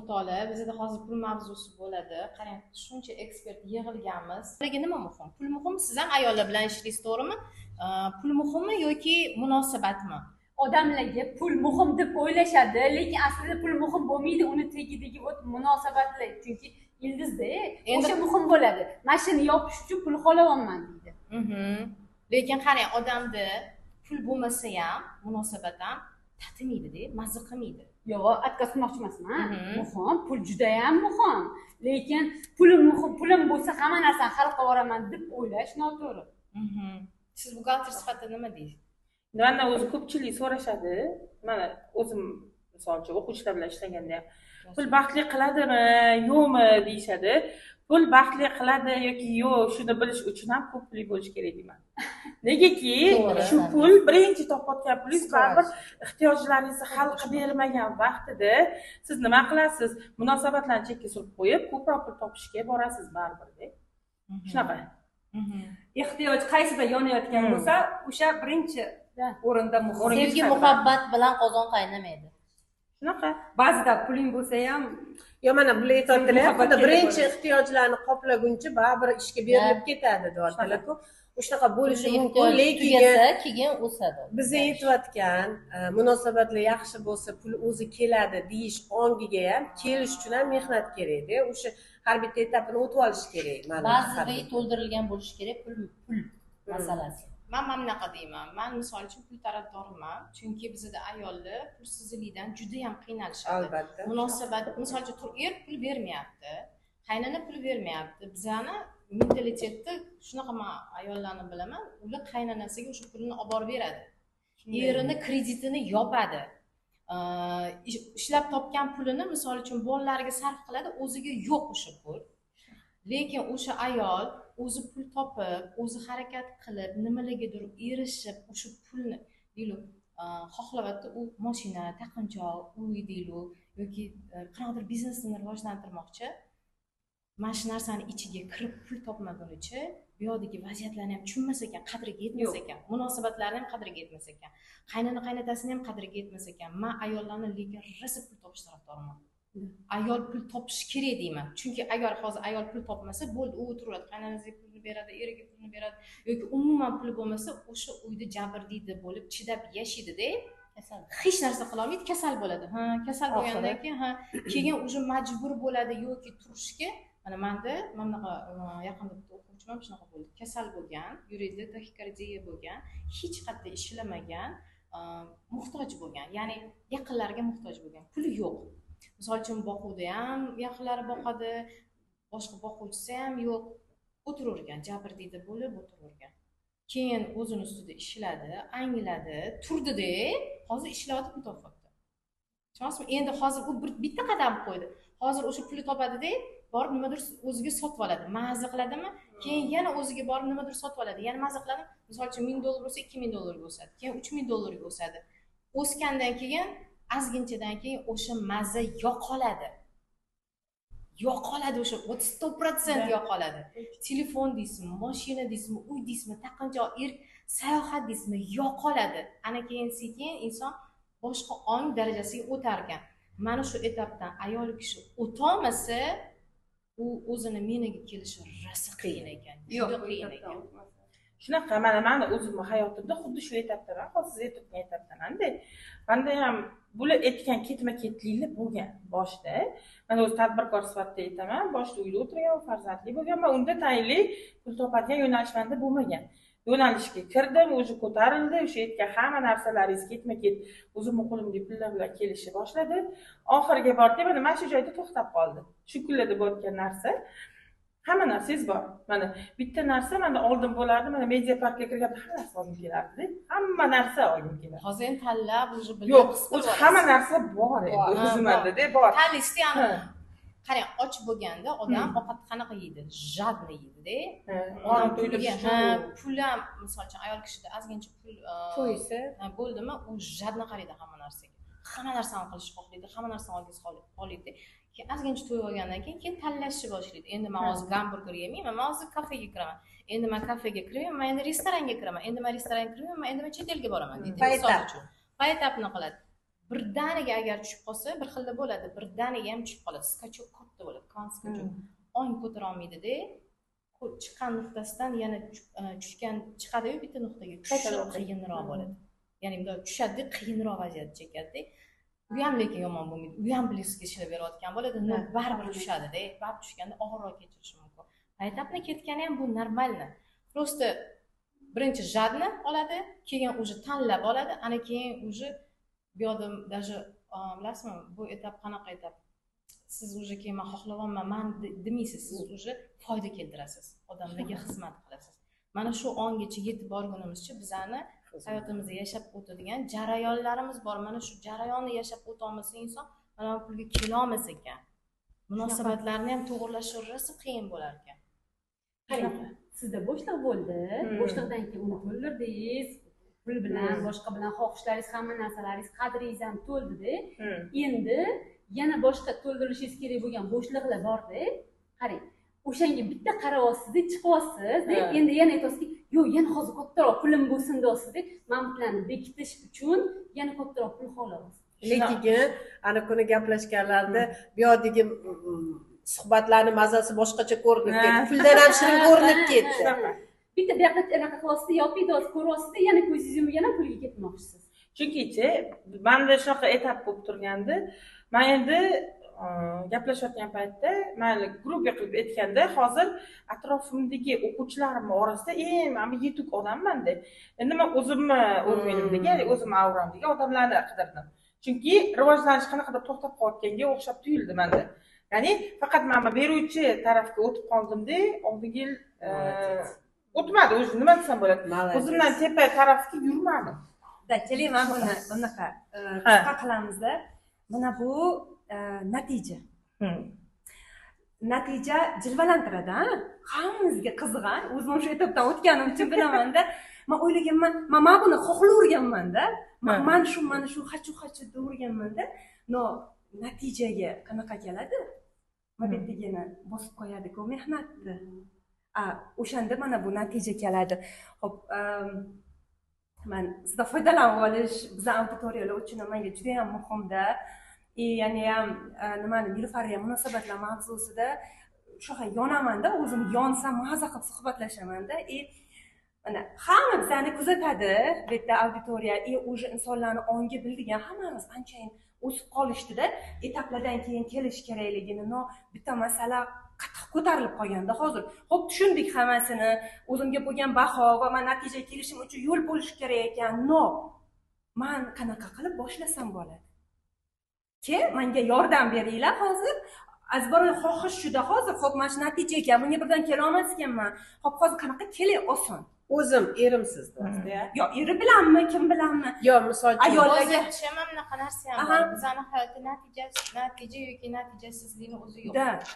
O'rtoqlar, bizda hozir pul mavzusi bo'ladi. Qarang, shuncha ekspert yig'ilganmiz. Ularga nima muhim? Pul muhimmi? Siz ham ayollar bilan ishlaysiz, to'g'rimi? Pul muhimmi yoki munosabatmi? Odamlarga pul muhim deb o'ylashadi, lekin aslida pul muhim bo'lmaydi, uni tagidagi вот munosabatlar, chunki ildizda o'sha muhim bo'ladi. Mana shuni yopish uchun pul xohlayapman deydi. Lekin qarang, odamda pul bo'lmasa ham munosabat ham tatimaydi-da, mazza qilmaydi. Yo'q, отказ qilmoqchi emasman. Muhim, pul juda ham muhim. Lekin pulim muhim, pulim bo'lsa hamma narsani hal qilib yuboraman deb o'ylash noto'g'ri. Siz buxgalter sifatida nima deysiz? Mandan o'zi ko'pchilik so'rashadi. Mana o'zim misol uchun o'quvchilar bilan ishlaganda ham pul baxtli qiladimi, yo'qmi deyishadi. Pul baxtli qiladi yoki yo'q, shuni bilish uchun ham ko'p pulli bo'lish kerak deyman. Negaki shu pul birinchi topayotgan pulingiz baribir ehtiyojlaringizni hal qilib bermagan vaqtida siz nima qilasiz? Munosabatlarni chekka surib qo'yib, ko'proq pul topishga borasiz baribir. Shunaqa. Ehtiyoj qaysida yonayotgan bo'lsa, o'sha birinchi o'rinda muhim. Sevgi, muhabbat bilan qozon qaynamaydi. Shunaqa. Ba'zida puling bo'lsa ham, yo mana bular aytyaptilar, birinchi ehtiyojlarni qoplaguncha baribir ishga berilib ketadi deyaptilar-ku. Shunaqa bo'lishi mumkin, lekin keyin o'sadi. Biz aytayotgan munosabatlar yaxshi bo'lsa pul o'zi keladi deyish ongiga ham kelish uchun ham mehnat kerak-da. O'sha har bitta etapini o'tib olish kerak. Ba'ziga to'ldirilgan bo'lishi kerak pul masalasi. Men mana bunaqa deyman. Men misol uchun pul tarafdoriman, chunki bizda ayollar pulsizlikdan juda ham qiynalishadi. Albatta. Munosabat, misol uchun er pul bermayapti, qaynona pul bermayapti. Bizani mentalitetda shunaqa men ayollarni bilaman, ular qaynonasiga o'sha pulini olib borib beradi. Erini kreditini yopadi. Ishlab topgan pulini misol uchun bolalariga sarf qiladi, o'ziga yo'q o'sha pul. Lekin o'sha ayol o'zi pul topib, o'zi harakat qilib, nimalargadir erishib, o'sha pulni deylik, xohlayapti, u mashina, taqinchoq, uy deylik yoki qanaqadir biznesini rivojlantirmoqchi. Mana shu narsani ichiga kirib pul topmagunicha bu yoqdagi vaziyatlarni ham tushunmas ekan, qadriga yetmas ekan, munosabatlarni ham qadriga yetmas ekan, qaynona qaynotasini ham qadriga yetmas ekan. Men ayollarni lekin rosa pul topish tarafdoriman. Ayol pul topishi kerak deyman. Chunki agar hozir ayol pul topmasa, bo'ldi, u o'tiradi, qaynonasiga pulni beradi, eriga pulni beradi yoki umuman puli bo'lmasa, o'sha uyda jabrdiydi bo'lib chidab yashaydi-da. Hech narsa qila olmaydi, kasal bo'ladi. Ha, kasal bo'lgandan keyin, ha, keyin уже majbur bo'ladi yoki turishga. Mana menda mana bunaqa yaqinda bitta o'quvchim ham shunaqa bo'ldi. Kasal bo'lgan, yuragida taxikardiya bo'lgan, hech qayerda ishlamagan, muhtoj bo'lgan, ya'ni yaqinlariga muhtoj bo'lgan, puli yo'q. Misol uchun boquvda ham yaqinlari boqadi, boshqa boquvchisi ham yo'q. O'tiravergan, jabrdiyda bo'lib o'tiravergan. Keyin o'zini ustida ishladi, angladi, turdi-da, hozir ishlayotib pul topyapti. Tushunasizmi? Endi hozir u bitta qadam qo'ydi. Hozir o'sha pulni topadi-da, borib nimadir o'ziga sotib oladi, maza qiladimi? Keyin yana o'ziga borib nimadir sotib oladi, yana maza qiladimi? Misol uchun $1000 bo'lsa, $2000 ga o'sadi, keyin $3000 ga o'sadi. O'sgandan keyin ozginchadan keyin o'sha maza yo'qoladi. Yo'qoladi o'sha 100% yo'qoladi. Telefon deysizmi, mashina deysizmi, uy deysizmi, taqinchoq, sayohat deysizmi, yo'qoladi. Ana keyin sekin inson boshqa ong darajasiga o'tar ekan. Mana shu etapdan ayol kishi o'tolmasa, u o'zini meniga kelishi rosa qiyin ekan. Juda qiyin ekan. Shunaqa, mana meni o'zimni hayotimda xuddi shu etapdaman, hozir siz aytgan etapdaman-da. Menda ham bular aytgan ketma-ketliklar bo'lgan boshida. Men o'zi tadbirkor sifatida aytaman, boshida uyda o'tirgan, farzandli bo'lganman, unda tayinli pul topadigan yo'nalish menda bo'lmagan. Yo'nalishga kirdim, o'zi ko'tarildi, o'sha aytgan hamma narsalaringiz ketma-ket o'zimni qo'limdagi pullar bilan kelishni boshladi. Oxiriga bordi, mana shu joyda to'xtab qoldi. Shu kunlarda bo'layotgan narsa. Hamma narsangiz bor. Mana bitta narsa menda oldin bo'lardi, mana media parkka kirganda hamma narsa olgim kelardi. Hamma narsa olgim kelardi. Hozir endi tanlab, o'zi bilib. Yo'q, o'zi hamma narsa bor endi o'zi menda-da bor. Tanlaysiz, ya'ni qarang, och bo'lganda odam ovqatni qanaqa yeydi? Jadni yeydi-da. Odam to'ydirish uchun pul ham, misol uchun ayol kishida ozgincha pul to'ysa bo'ldimi, u jadni qaraydi hamma narsaga. Hamma narsani qilishni xohlaydi, hamma narsani olgisi xohlaydi. Keyin ozgincha to'yib olgandan keyin tanlashni boshlaydi. Endi men hozir gamburger yemayman, men hozir kafega kiraman. Endi men kafega kirmayman, men endi restoranga kiraman. Endi men restoranga kirmayman, endi men chet elga boraman deydi. Misol uchun. Поэтапно qiladi. Birdaniga agar tushib qolsa, bir xilda bo'ladi, birdaniga ham tushib qoladi. Скачок katta bo'ladi, kvant скачок. Ong ko'tara olmaydida, chiqqan nuqtasidan yana tushgan chiqadi-yu bitta nuqtaga tushishi qiyinroq bo'ladi. Ya'ni bunday tushadi, qiyinroq vaziyat chekadi. U ham lekin yomon bo'lmaydi. U ham plyusga ishlab berayotgan bo'ladi, но baribir tushadi-da. Baribir tushganda og'irroq kechirishi mumkin. Поэтапно ketgani ham bu нормально. Просто birinchi жадно oladi, keyin уже tanlab oladi, ana keyin уже bu yoqda даже bilasizmi, bu etap qanaqa etap? Siz уже keyin man xohlayapman, man demaysiz, siz уже foyda keltirasiz, odamlarga xizmat qilasiz. Mana shu ongacha yetib borgunimizcha bizani hayotimizda yashab o'tadigan jarayonlarimiz bor. Mana shu jarayonni yashab o'tolmasa inson mana bu pulga kelolmas ekan. Munosabatlarni ham to'g'irlash rosa qiyin bo'lar ekan. Qarang, sizda bo'shliq bo'ldi. Bo'shliqdan keyin uni to'ldirdingiz. Pul bilan, boshqa bilan xohishlaringiz, hamma narsalaringiz, qadringiz ham to'ldi-da. Endi yana boshqa to'ldirishingiz kerak bo'lgan bo'shliqlar bor-da. Qarang, o'shanga bitta qarayapsiz-da, chiqyapsiz-da. Endi yana aytyapsizki, yo'q, yana hozir kattaroq pulim bo'lsin deyapsiz-da. Mana bu planni bekitish uchun yana kattaroq pul xohlayapsiz. Lekin ana kuni gaplashganlarda bu yoqdagi suhbatlarning mazasi boshqacha ko'rinib ketdi. Puldan ham shirin ko'rinib ketdi. Bitta bu yoqda anaqa qilyapsiz, yopib ko'ryapsiz, yana ko'zingiz yumib yana pulga ketmoqchisiz. Chunki-chi, menda shunaqa etap bo'lib turgandi. Men endi gaplashayotgan paytda, mayli gruppa qilib aytganda, hozir atrofimdagi o'quvchilarim orasida eng mana bu yetuk odamman-da. Endi men o'zimni o'rganimdagi, ya'ni o'zim avramdagi odamlarni qidirdim. Chunki rivojlanish qanaqadir to'xtab qolayotganga o'xshab tuyuldi menda. Ya'ni faqat men beruvchi tarafga o'tib qoldimda, oldingi yil o'tmadi, o'zi nima desam bo'ladi. O'zimdan tepa tarafga yurmadim. Da, keling, mana buni bunaqa qisqa qilamizda. Mana bu natija. Natija jilvalantiradi, ha? Hammamizga qiziq, o'zim o'sha etapdan o'tganim uchun bilamanda. Men o'ylaganman, men buni xohlaverganman-da. Men shu, mana shu hachu deverganman-da. No, natijaga qanaqa keladi? Mana bu yerdagini bosib qo'yadi-ku mehnatni. O'shanda mana bu natija keladi. Xo'p, man sizda foydalanib olish bizning auditoriyalar uchun menga juda ham muhimda. Ya'ni ham nimani Nilufarga munosabatlar mavzusida shunaqa yonamanda, o'zim yonsam maza qilib suhbatlashamanda. Mana hamma bizani kuzatadi bu yerda auditoriya, уже insonlarni ongi bildigan hammamiz anchayin o'sib qolishdida, etaplardan keyin kelish kerakligini. No, bitta masala qattiq ko'tarilib qolganda hozir. Xo'p, tushundik hammasini, o'zimga bo'lgan baho va men natijaga kelishim uchun yo'l bo'lishi kerak ekan. No, men qanaqa qilib boshlasam bo'ladi? Ke, menga yordam beringlar hozir. Azbaroy xohish shuda hozir. Xo'p, mana shu natija ekan, bunga birdan kela olmas ekanman. Xo'p, hozir qanaqa kelay oson? O'zim erimsiz deyapsiz-da. Yo, eri bilanmi, kim bilanmi? Yo, misol uchun ayollarga tushaman, bunaqa narsa ham bor. Bizani hayotda natija yoki natijasizlikni o'zi yo'q.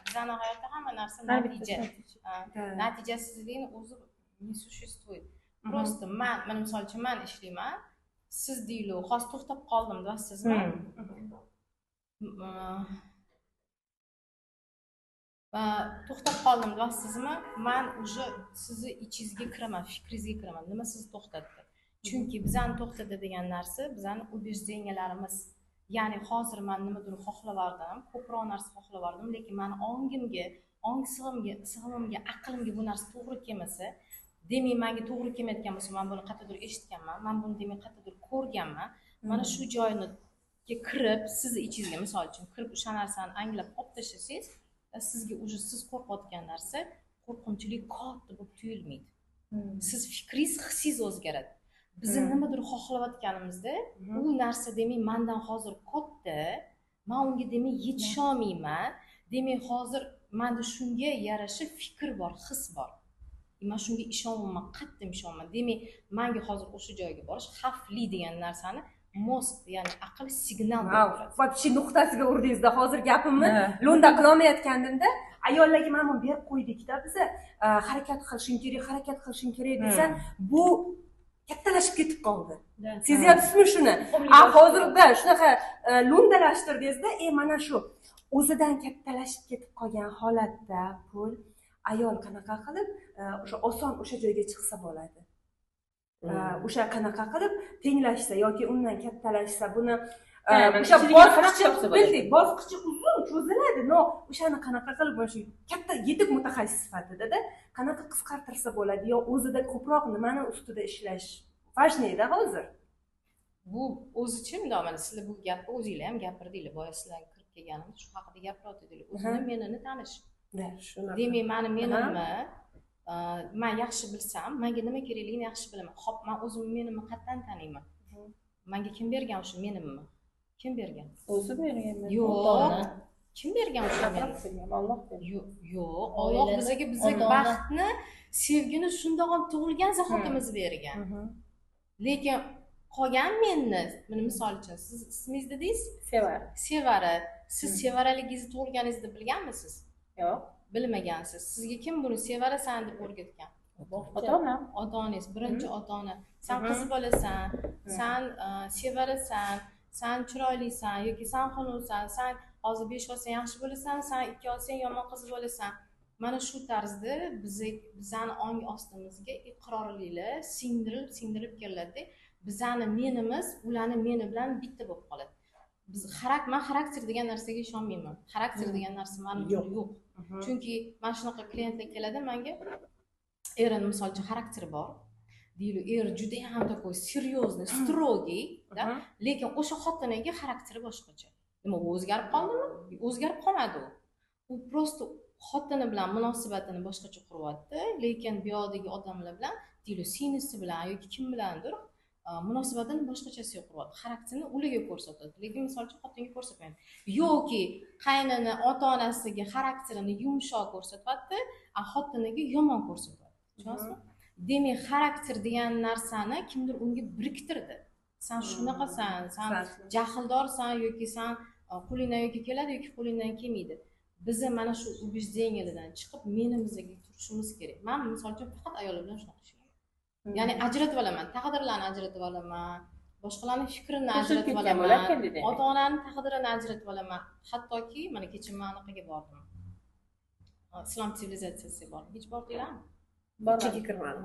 Bizani hayotda hamma narsa natija. Natijasizlikni o'zi не существует. Просто men, mana misol uchun men ishlayman, siz deylik, hozir to'xtab qoldim deyapsizmi? To'xtab qoldim deyapsizmi? Men уже sizni ichingizga kiraman, fikringizga kiraman. Nima sizni to'xtatdi? Chunki bizani to'xtatadi degan narsa bizani убеждениyalarimiz. Ya'ni hozir men nimadir xohlavardim, ko'proq narsa xohlavardim, lekin meni ongimga, ong sig'imimga, aqlimga bu narsa to'g'ri kelmasa, demak menga to'g'ri kelmayotgan bo'lsa, men buni qayerdadir eshitganman, men buni demak qayerdadir ko'rganman. Mana shu joyni kirib, sizni ichingizga misol uchun kirib o'sha narsani anglab olib tashlasangiz, sizga уже siz qo'rqayotgan narsa qo'rqinchli katta bo'lib tuyulmaydi. Siz fikringiz, hisingiz o'zgaradi. Biz nimadir xohlayotganimizda u narsa demak mendan hozir katta, men unga demak yetisha olmayman, demak hozir menda shunga yarasha fikr bor, his bor. Men shunga ishonaman, qattiq ishonaman. Demak, menga hozir o'sha joyga borish xavfli degan narsani mozg, ya'ni aql signal beradi. Вообще nuqtasiga urdingizda hozir gapimni lo'nda qilolmayotgandimda. Ayollarga mana buni berib qo'ydikda biza, harakat qilishing kerak, harakat qilishing kerak desa, bu kattalashib ketib qoldi. Sezyapsizmi shuni? Hozirda shunaqa lo'ndalashtirdingizda, mana shu o'zidan kattalashib ketib qolgan holatda pul ayol qanaqa qilib o'sha oson o'sha joyga chiqsa bo'ladi? O'sha qanaqa qilib tenglashsa yoki undan kattalashsa, buni O'sha bosqichi bildik, bosqichi uzun cho'ziladi, no o'shani qanaqa qilib o'sha katta yetuk mutaxassis sifatida qanaqa qisqartirsa bo'ladi yo o'zida ko'proq nimani ustida ishlash важный-da hozir. Bu o'zicha bundoq, mana sizlar bu gapni o'zinglar ham gapirdinglar, boya sizlar kirib kelganimda shu haqida gapirayotdinglar. O'zini menini tanish. Demak, mani menimni man yaxshi bilsam, menga nima kerakligini yaxshi bilaman. Xo'p, men o'zimni menimni qayerdan taniyman? Menga kim bergan o'sha menimni? Kim bergan? O'zi bergan. Yo'q. Kim bergan o'sha menimni? Alloh bergan. Yo'q, Alloh bizga baxtni, sevgini shundoq ham tug'ilgan zahotimiz bergan. Lekin qolgan menni, mana misol uchun siz ismingiz dedingiz? Sevara. Sevara. Siz sevaraligingizni tug'ilganingizni bilganmisiz? Yo'q. Bilmagansiz. Sizga kim buni sevarasan deb o'rgatgan? Ota-onam. Ota-onangiz, birinchi ota-ona. Sen qiz bolasan, sen sevarasan, sen chiroylisan yoki sen xunuksan, sen hozir 5 olsang yaxshi bo'lasan, sen 2 olsang yomon qiz bo'lasan. Mana shu tarzda bizani ong ostimizga iqrorliklar singdirilib keladi. Bizani menimiz ularni meni bilan bitta bo'lib qoladi. Biz man xarakter degan narsaga ishonmayman. Xarakter degan narsa meni uchun yo'q. Chunki mana shunaqa klientlar keladi menga, erini misol uchun xarakteri bor. Deylik, er juda ham такой серьезный, строгий, da, lekin o'sha xotiniga xarakteri boshqacha. Nima, u o'zgarib qoldimi? O'zgarib qolmadi u. U просто xotini bilan munosabatini boshqacha quryapti, lekin bu yoqdagi odamlar bilan, deylik, singlisi bilan yoki kim bilandir munosabatini boshqachasiga quryapti. Xarakterini ularga ko'rsatadi, lekin misol uchun xotinga ko'rsatmaydi. Yoki qaynona ota-onasiga xarakterini yumshoq ko'rsatyapti, a xotiniga yomon ko'rsatyapti. Tushunasizmi? Demak, xarakter degan narsani kimdir unga biriktirdi. Sen shunaqasan, sen jahldorsan yoki sen qo'lingdan yoki keladi yoki qo'lingdan kelmaydi. Biz mana shu убеждениyalardan chiqib menimizga turishimiz kerak. Men misol uchun faqat ayollar bilan shunaqa ishlayman. Ya'ni ajratib olaman, taqdirlarni ajratib olaman, boshqalarning fikrini ajratib olaman, ota-onaning taqdirini ajratib olaman. Hattoki mana kecha men anaqaga bordim. Islom sivilizatsiyasiga bordim. Hech bordinglarmi? Ichiga kirmadim.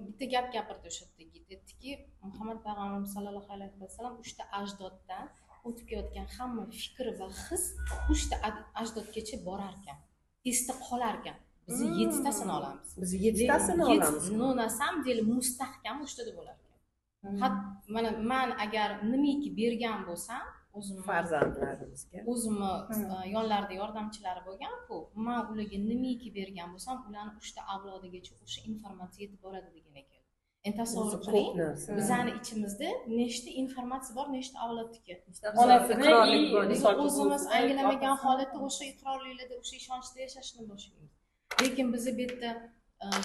Bitta gap gapirdi o'sha yerda. Aytdiki, Muhammad payg'ambarimiz sollallohu alayhi vasallam 3 ta ajdoddan o'tib kelayotgan hamma fikr va his 3 ta ajdodgacha borar ekan, esda qolar ekan. Biz 7 tasini olamiz. Biz 7 tasini olamiz. Но на самом деле mustahkam 3 tada bo'lar ekan. Hat mana men agar nimiki bergan bo'lsam, o'zim farzandlarimizga, o'zimni yonlarida yordamchilari bo'lgan-ku, men ularga nimiki bergan bo'lsam, ularni 3 ta avlodigacha o'sha informatsiya yetib boradi degan ekan. Endi tasavvur qiling, bizani ichimizda nechta informatsiya bor, nechta avlodniki. Biz o'zimiz anglamagan holatda o'sha iqrorliklarda, o'sha ishonchda yashashni boshlaymiz. Lekin bizni bu yerda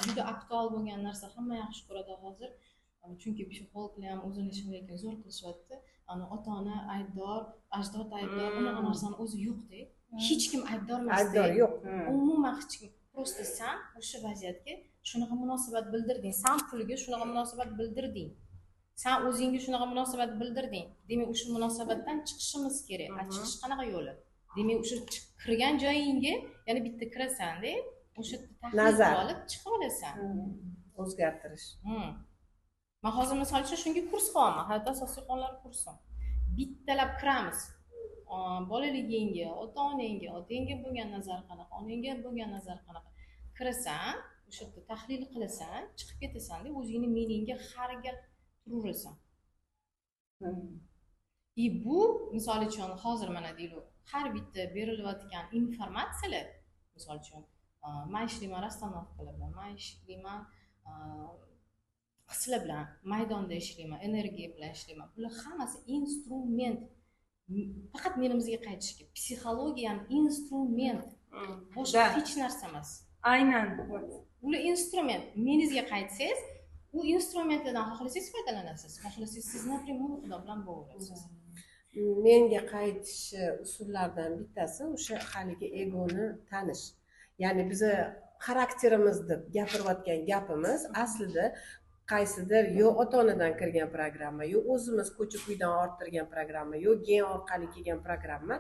juda aktual bo'lgan narsa hamma yaxshi ko'radi hozir. Chunki psixologlar ham o'zini ishini lekin zo'r qilishyapti. Ana ota-ona aybdor, ajdod aybdor, bunaqa narsani o'zi yo'q-da. Hech kim aybdor emas. Aybdor yo'q. Umuman hech kim. Просто sen o'sha vaziyatga shunaqa munosabat bildirding, sen pulga shunaqa munosabat bildirding. Sen o'zingga shunaqa munosabat bildirding. Demak, o'sha munosabatdan chiqishimiz kerak. A chiqish qanaqa yo'li? Demak, o'sha kirgan joyingga yana bitta kirasan-da, o'sha tahlil olib chiqib olasan. O'zgartirish. Men hozir misol uchun shunga kurs qilyapman. Hayot asosiy qonunlar kursi. Bittalab kiramiz. Bolaligingga, ota-onangga, otangga bo'lgan nazar qanaqa, onangga bo'lgan nazar qanaqa. Kirasan, o'sha yerda tahlil qilasan, chiqib ketasan deb o'zingni meningga har gal turaverasan. И bu misol uchun hozir mana deylik, har bitta berilayotgan informatsiyalar, misol uchun men ishlayman расстановkalar bilan, men ishlayman hislar bilan, maydonda ishlayman, energiya bilan ishlayman. Bular hammasi instrument. Faqat menimizga qaytishga. Psixologiya ham instrument. Boshqa hech narsa emas. Aynan. Ular instrument. Meningizga qaytsangiz, u instrumentlardan xohlasangiz foydalanasiz, xohlasangiz siz напрямую Xudo bilan bog'lanasiz. Menga qaytish usullaridan bittasi o'sha haligi egoni tanish. Ya'ni biza xarakterimiz deb gapirayotgan gapimiz aslida Qaysidir yo ota onadan kirgan programma, yo o'zimiz ko'cha kuydan orttirgan programma, yo gen orqali kelgan programma.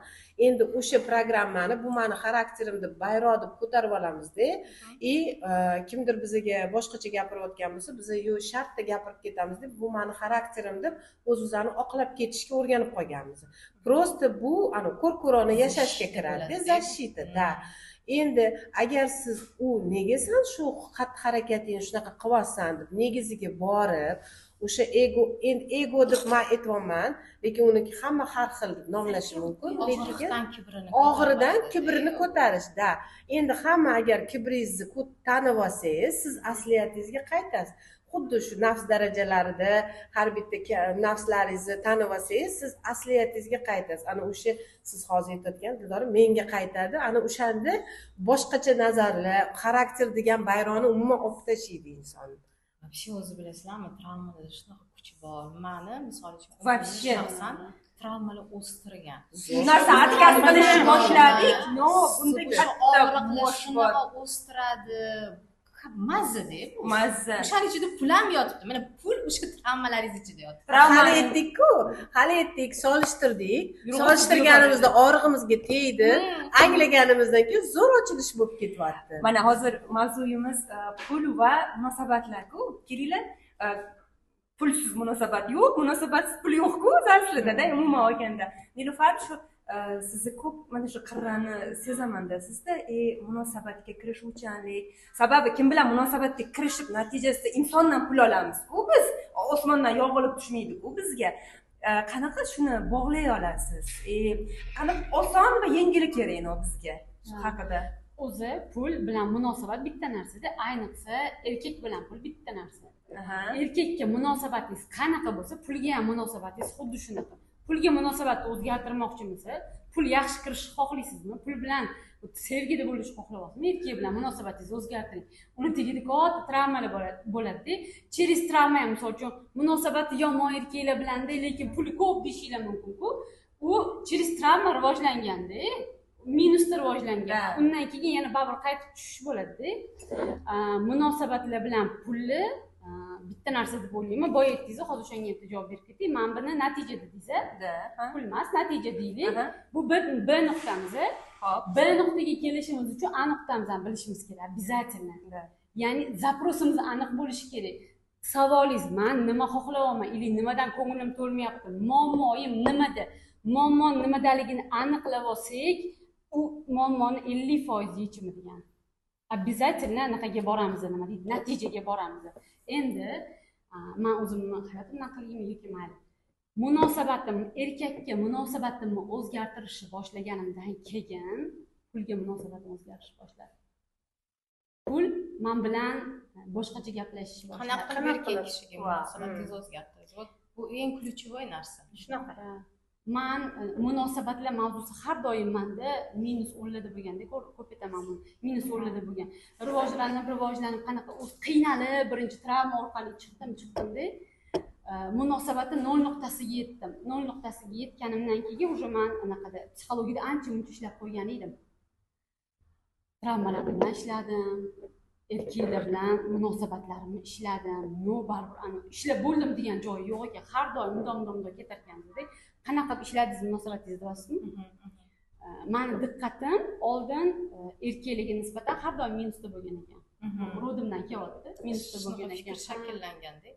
Endi o'sha programmani bu mani xarakterim deb, bayroq deb ko'tarib olamizda, и kimdir bizga boshqacha gapirayotgan bo'lsa, biz yo shartta gapirib ketamiz deb, bu mani xarakterim deb o'z-o'zini oqlab ketishga o'rganib qolganmiz. Просто bu ana ko'r-ko'rona yashashga kiradi, защита, да. Endi agar siz u nega san shu xatti harakatingni shunaqa qilyapsan deb negiziga borib, o'sha ego, endi ego deb man aytyapman, lekin uni hamma har xil nomlashi mumkin, lekin og'ridan kibrini ko'tarish, da. Endi hamma agar kibringizni tanib olsangiz, siz asliyatingizga qaytasiz. Xuddi shu nafs darajalarida har bitta nafslaringizni tanib olsangiz, siz asliyatingizga qaytasiz. Ana o'sha siz hozir aytayotgan Dildora menga qaytadi. Ana o'shanda boshqacha nazarlar, xarakter degan bayroqni umuman olib tashlaydi inson. Вообще o'zi bilasizlarmi, travmalarda shunaqa kuch bor. Mani misol uchun вообще shaxsan travmalar o'stirgan. Shu narsa отказ qilishni boshladik, но bunda katta bosh bor. O'stiradi. Mazza-da bu. Mazza. O'shaning ichida pul ham yotibdi. Mana pul o'sha travmalaringiz ichida yotibdi. Hali aytdik-ku, hali aytdik, solishtirdik. Solishtirganimizda og'rig'imizga tegdi. Anglaganimizdan keyin zo'r ochilish bo'lib ketyapti. Mana hozir mavzuyimiz pul va munosabatlar-ku. Kelinglar, pulsiz munosabat yo'q, munosabatsiz pul yo'q-ku aslida-da, umuman olganda. Nilufar, shu sizni ko'p mana shu qirrani sezamanda sizda, munosabatga kirishuvchanlik. Sababi kim bilan munosabatga kirishib natijasida insondan pul olamiz-ku biz, osmondan yog'ilib tushmaydi-ku bizga. Qanaqa shuni bog'lay olasiz? Qanaqa oson va yengil kerak bizga shu haqida? O'zi pul bilan munosabat bitta narsada, ayniqsa erkak bilan pul bitta narsa. Erkakka munosabatingiz qanaqa bo'lsa, pulga ham munosabatingiz xuddi shunaqa. Pulga munosabatni o'zgartirmoqchimisiz? Pul yaxshi kirishni xohlaysizmi? Pul bilan sevgida bo'lishni xohlayapsizmi? Erkak bilan munosabatingizni o'zgartiring. Uni tagida katta travmalar bo'ladi-da. Через travma ham, misol uchun, munosabati yomon erkaklar bilan-da, lekin puli ko'p deyishinglar mumkin-ku. U через travma rivojlanganda, minusda rivojlangan. Undan keyin yana baribir qaytib tushish bo'ladi-da. Munosabatlar bilan pulni bitta narsa deb o'ylayman. Boya aytdingiz, hozir o'shanga bitta javob berib ketay. Mana buni natija dedingiz. Pul emas, natija deylik. Bu B nuqtamiz. Hop. B nuqtaga kelishimiz uchun A nuqtamizni ham bilishimiz kerak, обязательно. Ya'ni запросimiz aniq bo'lishi kerak. Savolingiz, men nima xohlayapman, ili nimadan ko'nglim to'lmayapti, muammoyim nimada? Muammo nimadaligini aniqlab olsak, u muammoni 50% yechimi degan. Обязательно anaqaga boramiz, nima deydi, natijaga boramiz. Endi men o'zimni hayotimdan qilaymi yoki mayli. Munosabatim, erkakka munosabatimni o'zgartirishni boshlaganimdan keyin pulga munosabatim o'zgarishni boshladi. Pul men bilan boshqacha gaplashishni boshladi. Qanaqa qilib erkak kishiga munosabatingizni o'zgartirasiz? Bu eng ключевой narsa. Shunaqa. Man munosabatlar mavzusi har doim menda minus o'nlarda bo'lganda, ko'p aytaman buni, minus o'nlarda bo'lgan. Rivojlanib, qanaqa o'z qiynalib, birinchi travma orqali chiqdim-da, munosabatni 0 nuqtasiga yetdim. 0 nuqtasiga yetganimdan keyin уже men anaqada psixologiyada ancha-muncha ishlab qo'ygan edim. Travmalar bilan ishladim, erkaklar bilan munosabatlarimni ishladim. No, baribir ana ishlab bo'ldim degan joyi yo'q ekan. Har doim mundoq ketarkanmiz-da. Qanaqa qilib ishladingiz munosabatingizni deyapsizmi? Mani diqqatim oldin erkaklarga nisbatan har doim minusda bo'lgan ekan. Rodimdan kelyapti, minusda bo'lgan ekan. Shakllanganda.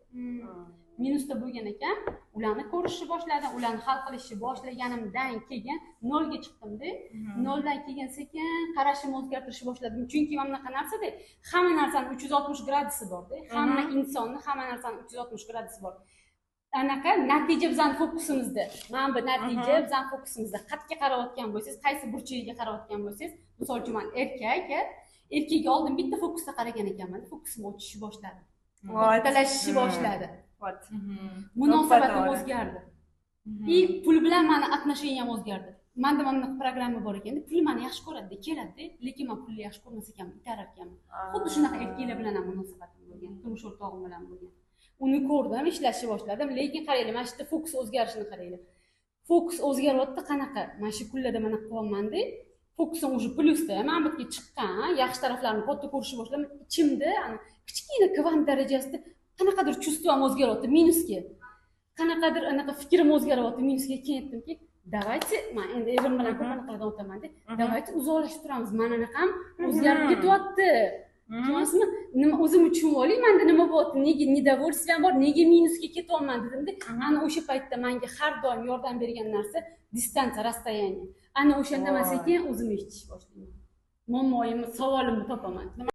Minusda bo'lgan ekan, ularni ko'rishni boshladim, ularni hal qilishni boshlaganimdan keyin nolga chiqdim-da. Noldan keyin sekin qarashimni o'zgartirishni boshladim. Chunki mana bunaqa narsada hamma narsani 360 gradusi bor-da. Hamma insonni, hamma narsani 360 gradusi bor. Anaqa natija bizning fokusimizda. Mana bu natija bizning fokusimizda. Qayerga qarayotgan bo'lsangiz, qaysi burchagiga qarayotgan bo'lsangiz, misol uchun men erkakka oldin bitta fokusda qaragan ekanman, fokusim o'chishni boshladi. Kattalashishni boshladi. Munosabatim o'zgardi. И pul bilan meni отношениям o'zgardi. Menda mana bunaqa programma bor ekanda, pul meni yaxshi ko'radi, keladi, lekin men pulni yaxshi ko'rmas ekanman, itarar ekanman. Xuddi shunaqa erkaklar bilan ham munosabatim bo'lgan, turmush o'rtog'im bilan bo'lgan. Uni ko'rdim, ishlashni boshladim, lekin qaranglar, mana shu yerda fokus o'zgarishini qaranglar. Fokus o'zgaryapti qanaqa? Mana shu kunlarda mana qilyapman-da, fokusim уже plyusda, mana bu yerga chiqqan, yaxshi taraflarini katta ko'rishni boshladim. Ichimda ana kichkina kvant darajasida Qanaqadir чувство m o'zgaryapti minusga, qanaqadir anaqa fikrim o'zgaryapti minusga. Keyin aytdimki, давайте, man endi erim bilan ko'p anaqalardan o'tamanda, давайте uzoqlashib turamiz, mani anaqam o'zgarib ketyapti, tushunyapsizmi? Nima, o'zimni tushunib olay, manda nima bo'lyapti, nega недовольствие bor, nega minusga ketyapman dedimda. Ana o'sha paytda manga har doim yordam bergan narsa distansiya, расстояние. Ana o'shanda man sekin o'zimni eshitishni boshlayman, muammoyimni, savolimni topaman.